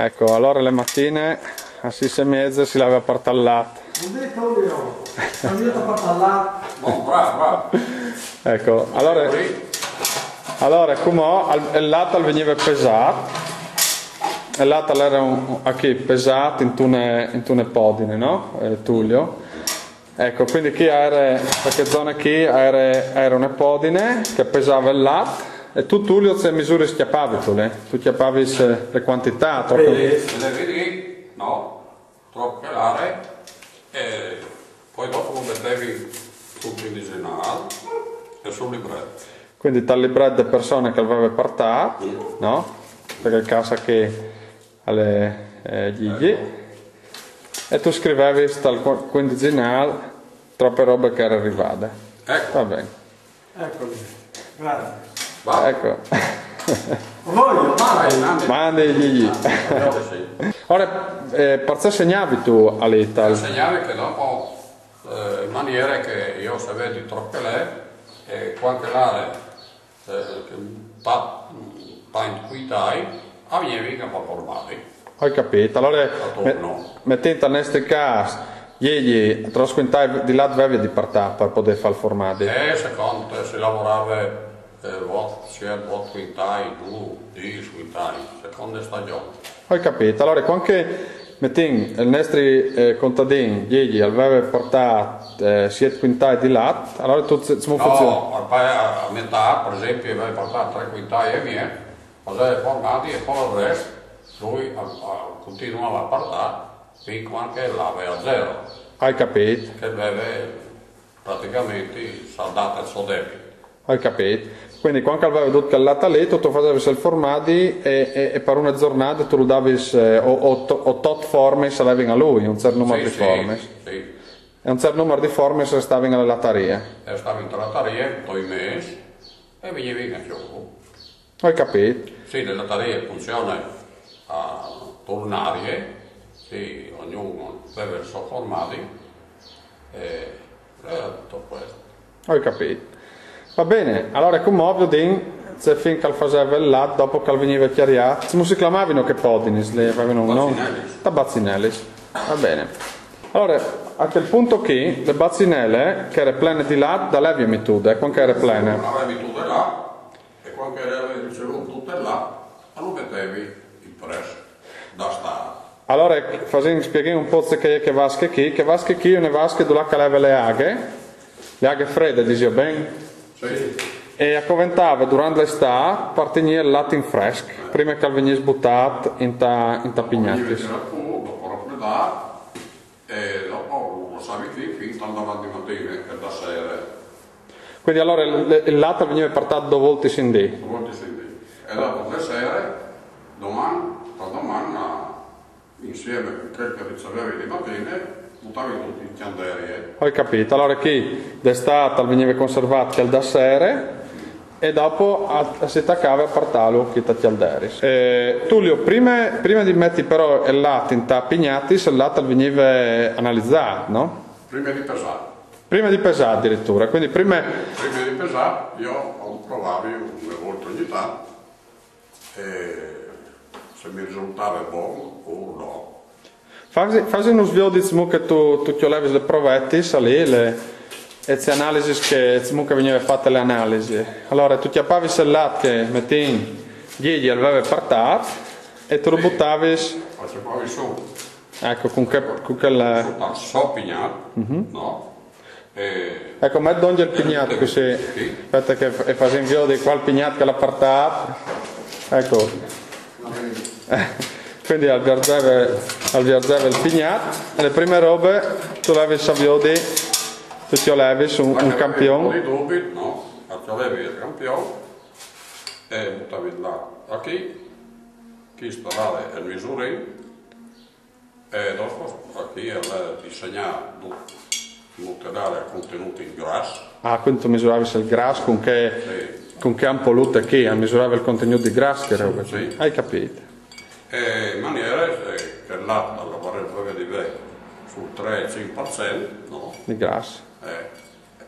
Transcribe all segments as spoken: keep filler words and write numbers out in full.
Ecco, alore le matine a sîs e mieze si lave a puartâ il lat. Bundì, Tullio, a mi a puartâ il lat. Bon, bravo, bravo. Ecco, alore, alore cumò al- il lat al vignive pesât. Il lat al jere un, achì pesât intune, intune podine, no? Eh, Tullio. Ecco, cuindi chi a jere, par chê zone chi a jere, a jere une podine che e pesave il lat. E tu, Tullio, ce misuris cjapavis tu li? Tu cjapavis le cuantitâts? Sì. E le vedi? No, trop che lare. E po dopo lu metevi sul quindicinâl e sul libret. Cuindi tal libret de persone che al veve puartât, no? Par chel câs chi al è, eh, Gigi. E tu scrivevis tal cu- cuindicinâl trope robe che e jere rivade. Ecco. Va ben. Eco li. Grazie. Va. Ecco. Voglio, Dai, vai. Nani. Mandi, Gigi. Io che sì. Ora, eh, parcè segnavi tu a l'Ital? Segnale che dopo, eh, in maniere che jo savedi trop che l'è, e cuant che lare, eh, che pa, pa in cuintai, a vignevi che pa formadi. Ho capito. Allora, Attorno. Mettint al nestri câs, Gigi, trops cuintai di lat vevie di puartâ par podê fâ il formadi? E secont, se lavorave, eh, vot, siet, vot cuintai, du, dîs cuintai, seconde stagion. Ho capito. Allora, cuant che, mettìn, il nestri, eh, contadin, Gigi, al veve puartât, eh, siet cuintai di lat, allora tu ce, cemût fasevis? No, ormai a, a metà, par esempli, veve puartât trê cuintai e miez, faseve formadi e po il rest, lui a, a continuave a puartâ fin cuant che lave a zero, Hai capito? che veve praticamenti saldât il so debit. Ho capito. Quindi cuant che al veve dut chel lat li, tu, tu fasevis il formadi e, e, e par une zornade tu lu davis, eh, o, o, to- o tot formis a levin a lui, un cert numar Sì, di sì, formis. Sì. E un cert numar di formis a restavin a la latarie. E stave in latarie doi mês e vignevi a cjolui. Ho capito. Sì, le latarie funzione a turnarie, sì, ognun veve il so formadi e era tutto questo. Ho capito. Va ben, allora cumò viodìn ce fin che al faseve il lat dopo che al vignive cjariât. Cemût si clamavino chês podinis? Le vevino un nome? Bazzinelis. Da bazzinelis. Va ben. Allora, a chel pont chi, le bazzinele, che e jere plene di lat, da là le vevie metude, cuant che e jere plene? Avevimo tutte là, e cuant che avevimo ricevuto tutte là, a lu metevi in pres, da stâ. Allora, fasìn, spieghìn un pôc ce che e je chê vasche chi. Chê vasche chi e je une vasche dulà che e leve le aghe, le aghe frede, disìo ben? Sì. E e coventave durant l'istât par tignî il lat in fresc, prime che al vignìs butât inta, inta pignatis. Vegnive tirât fûr, dopo rafredât, e dopo lu lassavin chi fin tant avanti matine che da sere. Quindi allora il, il lat al vignive puartât dôs voltis in dì. Dôs voltis in dì. E dopo de sere, doman, par doman, a, insiemi cun chel che ricevevi di matine, butavi dut in cjanderie. Ho capito. Allora chi, d'istât al vignive conservât chel da sere e dopo a, a si tacave a puartâlu chi ta cjalderis. Eh, Tullio, prime, prime di meti però il lat inta pignatis, il lat al vignive analizât, no? Prime di pesâ. Prime di pesâ adiriture, quindi prime... Prime di pesâ, jo lu provavi une volte ogni tant, e se mi risultave bon o no. Fasi, fasimus viodi cemût che tu, tu cjolevis le provetis, li, le, e ce analisis che, cemût che vignive fate le analisi. Allora, tu cjapavis il lat che, mettìn, Gigi al veve puartât e tu lu butavis, Facevi sù, ecco, cun che, cun chel... sotto al so pignat, no? E Ecco, met dongje il pignat cussì. Aspeta che f- e fasìn viodi cuâl pignat che al à puartât. Ecco. Quindi al vierzeve, al vierzeve il pignat. E le prime robe, tu levis a viodi, tu cjolevis un, un campion. Di dubit, no? Cjolevi il campion e butavi là. Achì, chest al è il misurin. E dopo achì al è di segnâ dut, dut chel che al è contignût in gras. Ah, quindi tu misuravis il gras cun che, Sì. Cun chê ampolute chi, al misurave il contignût di gras che e jere. Sì. Ai capît? E in maniere, eh, che il lat al varès di vê sul trê cinc par cent, no? Di gras. Eh,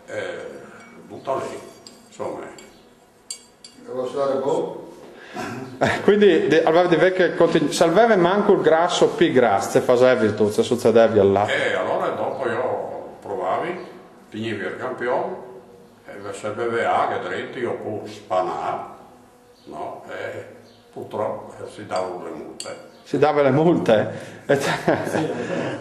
eh, dut li, insome. Devo stare bon? Quindi de- al veve di vê che continu- se al veve manco il grasso pi grasso, ce fasevi tu, ce sucedevie là? E allora dopo io provavi, finivi il campione, e se bevea aghe driti oppure spanà, no? E purtroppo eh, si davano le multe. Si dava le multe. E te-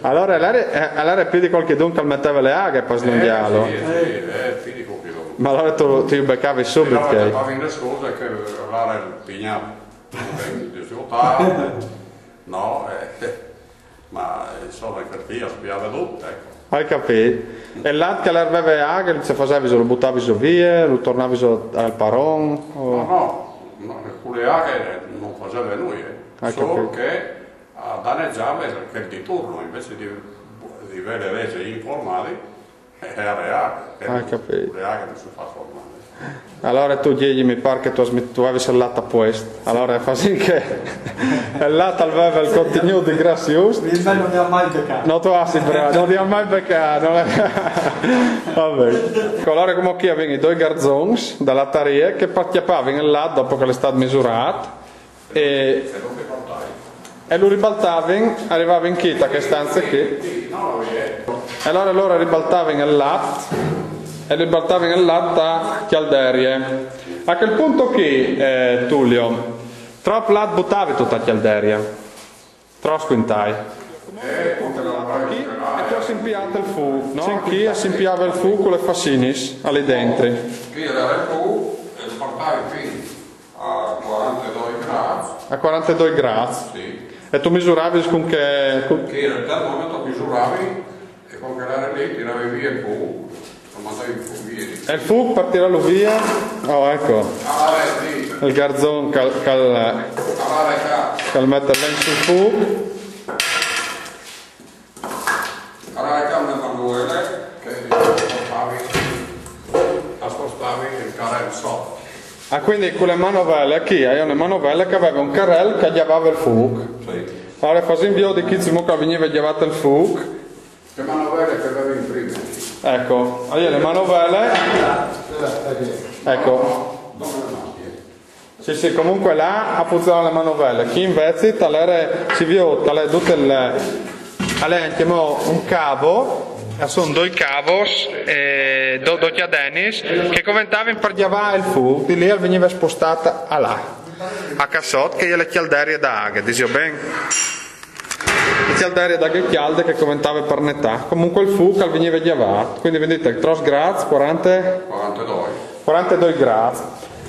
allora, allora, eh, allora più di qualche dunque al metteva le aghe per slunghiarlo. Eh, sì, sì, eh, finico che lo... Ma allora tu ti beccavi subito Però che... che fa le scuse che allora il pignà disgiuntava, no? Eh, ma insomma, che via spiava tutto, ecco. Hai capito? E là che l'erveve aghe, se fasevi, lo buttavi su via, lo tornavi su al paron? No, no, no, con le aghe non faceva nulla, Hai solo capito. Che danneggiava quel di turno, invece di, di avere rese informali, era aghe. Hai capito. Le aghe non si fa formale. Allora tu, Gigi, mi pare che tu, has met- tu avevi il latte a posto. Allora fa sì che il latte al veve il contenuto di grasso giusto. Il me non ne ha mai beccato. No, tu has il bra- non ti ha mai beccato. Non è... Vabbè. Allora come qui avevano i due garzons da lattaria che acchiappavano il latte dopo che l'è stato misurato e, e lo ribaltavano, arrivavano qui da che stanza qui. E allora loro ribaltavano il latte e ribaltavano il latte a Chialderie. A quel punto qui, eh, Tullio, troppo latte buttavi tutta a Chialderia? Troppo squintai. Qui, e tu has impiato il fu, no? Sì, qui si impiava il fu con le fassinis, lì dentro. Qui era il fu e lo portavi fino a quarantadue gradi, A quarantadue gradi. Sì. E tu misuravi con che... con- Che era il termometro, misuravi e con quell'era lì tiravi via il fu, lo mandavi via. E il fu per tirarlo via? Oh, ecco. Ah, eh, sì. Il garzon che, che, Allora qua, che mette là sul fu. allora qua una manuela che spostavi, la spostavi il carrello sotto. Ah, quindi con le manovelle, qui hai una manovella che aveva un carrello che chiavava il fuoco. Sì. Allora facciamo via di chi ci che veniva chiavato il fuoco. Che manovelle che avevi in prima? Ecco, allora le manovelle. Ecco. Dove le mani? Sì, sì, comunque là ha funzionato le manovelle. Qui invece talere si vede, talè tutto il... Allora, chiamiamo un cavo, sono due cavos, eh, do, do chiadenis, che coventavano per chiavare il fuoco, di lì veniva spostata a là, a cassot, che è le chialderie da aghe, dico bene? Le chialderie da aghe chialde che coventava per netà, comunque il fuoco al veniva chiavato, quindi vedete, tros grads, quaranta, quarantadue. quarantadue gradi.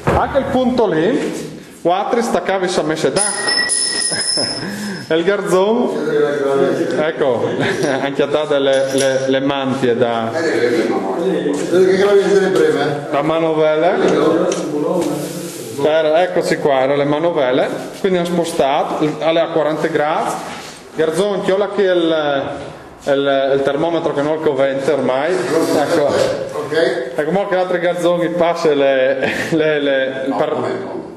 A quel punto lì, quattro staccavi sa messa d'acqua. E il garzon, ecco, anche a dare le, le, le mantie da... Quello che avevi in prima, eh? La manovella. Era, eccoci qua, erano le manovelle. Quindi hanno spostato, alle a quaranta gradi. Garzon, chiola qui il, il, il termometro che non covente ormai. Ecco. Ok? Ecco, mo che altri garzoni passa le, le, le, per-